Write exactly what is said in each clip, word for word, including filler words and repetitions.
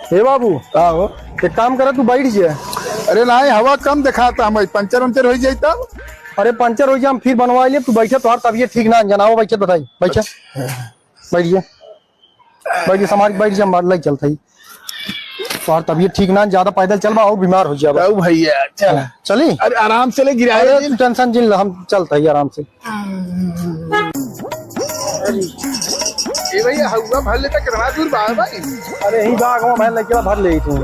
हे बाबू, का हो? एक काम करा, तू बैठ जा। अरे नाहीं, हवा कम देखाता, हम पंचर उंचर होइ जाई तब। अरे पंचर होइ जाई, हम फिर बनवाइ लेब, तू बैठा, तोहार तबियत ठीक ना, जनावा बैठा, बताई, बैठा। बैठ जा, बैठ जा, संभार के बैठ जा, हम लइ चलत हई। तोहार तबियत ठीक ना, ज्यादा पैदल चलबा अउर बीमार होइ जाबा। जाऊ भइया, चल। चली? अरे आराम से ले, गिराए अरे जिन। तू tension जिन ला, हम चलत हई आराम से। ए भइया, हउवा भर लेता, कितना दूर बा भाई? अरे यही बा, आगवा भर लेके भर ले तू।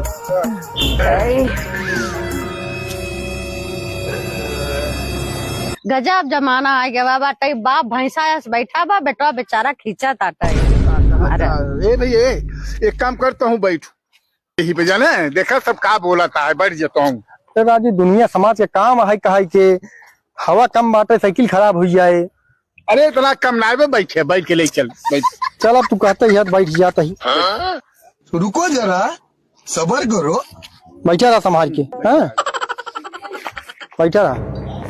गजब जमाना आ गया बाटे, बाप भैंसा अस बैठा बा, बेटवा बेचारा खींचत आटे। अरे। ए भइया, ए, एक काम करता हूँ, बैठ यही पे, जाने देखा सब का बोलत है, बैठ जाता हूँ। ए राजू, दुनिया समाज के काम है कहाई के, हवा कम बाटे, साइकिल खराब होइ जाए। अरे इतना कम ना बे, बैठे, बैठ के ले चल, बैठ। चल, अब तू कहते ही है, बैठ जाता ही। रुको जरा, सबर करो। बैठा रहा संभार के, हाँ? बैठा रहा,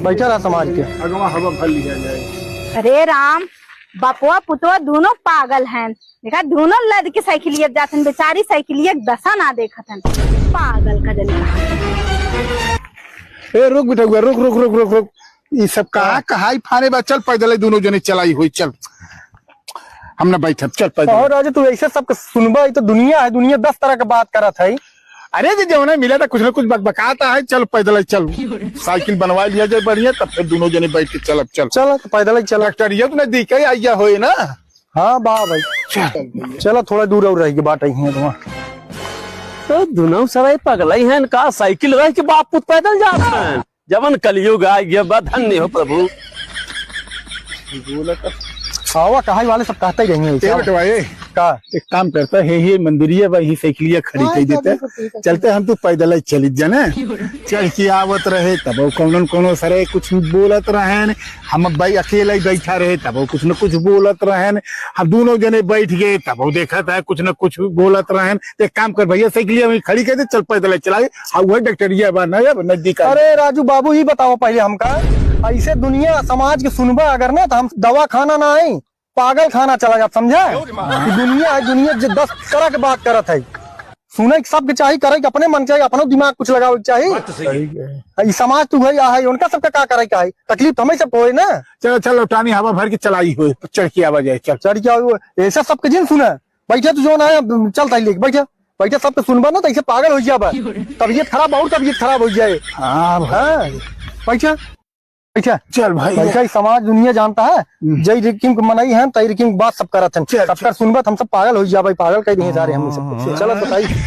बैठा रहा संभार के। अगवा हवा भर लिया जाए। अरे राम, बपवा पुतवा दोनों पागल हैं। देखा, दोनों लद के साइकिलिया जात हन, बेचारी साइकिलिया के दशा ना देखत हन। पागल का जन। ए, रुक बेटा, रुक, रुक, रुक, रुक, रुक। ई सब का हाँ। कहाई फाने बा, चल पैदल ही दोनों जने चलाई होई, चल। हम ना बैठब, चल पैदल। और राजू, तू ऐसे सबके सुनबा, ई तो दुनिया है, दुनिया दस तरह के बात करत है। अरे जी, जौने मिला था, कुछ ना कुछ बकबकाता है, चल पैदल ही चल। साइकिल बनवा लिया जाए बढ़िया, तब फिर दोनों जने बैठ के चलब, चल। चल, तो पैदल ही चल। डॉक्टरिया तो नजदीक है, आइया होए ना। हाँ बा भाई। चल। चलो, थोड़ा दूर और रह के बाट आई हैं वहाँ। तो दुनौ सराय पगलई हैं का? साइकिल रह के बाप पुत पैदल जात हैं। जवन कलियुग आ गया बा, धन्य हो प्रभु। आवा, कहाई वाले सब कहते ही रहेंगे ए ऐसे। बेटवा, ए, का? एक काम करता है, ये मंदिरिया बा, यही साइकिलिया खड़ी हाँ, कर देते। चलते हम तो पैदल ही चलित जाने। चढ़ के आवत रहे, तब वो कौनो न कौनो सरे कुछ बोलत रहेन। हम अब भाई अकेला ही बैठा रहे, तब वो कुछ न कुछ बोलत रहेन। हम दोनों जने बैठ गए, तब वो देखत है, कुछ न कुछ बोलत रहेन। तो एक काम कर भइया, साइकिलिया वहीं खड़ी कर दे, चल पैदल ही चला। हाँ, वही डॉक्टरिया बा ना, अब नजदीक आ। अरे राजू बाबू, ही बताओ पहले हमका, ऐसे दुनिया समाज के सुनबा अगर ना, तो हम दवाखाना ना आई, पागल खाना चला जात, समझा? कि दुनिया है, दुनिया जे दस तरह के बात करत है। सुने के सबके चाही, करे के अपने मन चाही, अपनो दिमाग कुछ लगावे के चाही। बात तो सही है। ई समाज तू है, या है, उनका सबका का करे के है? तकलीफ तो हमें सबको होए ना। चलो, चलो, लौटानी हवा भर के चलाई होए, चढ़ के आवा जाए, चल। चढ़ के आओ, ऐसा सबके जिन सुने। बैठे तू जो ना है, चल ताई लेके बैठे। बैठे सबके सुनबा ना, तो ऐसे पागल हो जाबा। तबीयत खराब, और तबीयत खराब हो जाए। हाँ भाई। हाँ, बैठे। अच्छा। चल भाई। भाई, ई समाज दुनिया जानता है, हम्म। जई रिकिम के मनई हैं, तई रिकिम के बात सब करत हैं। चल, सबकर चल। सुनबत हम सब पागल हो जाबे, पागल कह दिए सारे हमने सब। चल। चलो बताई।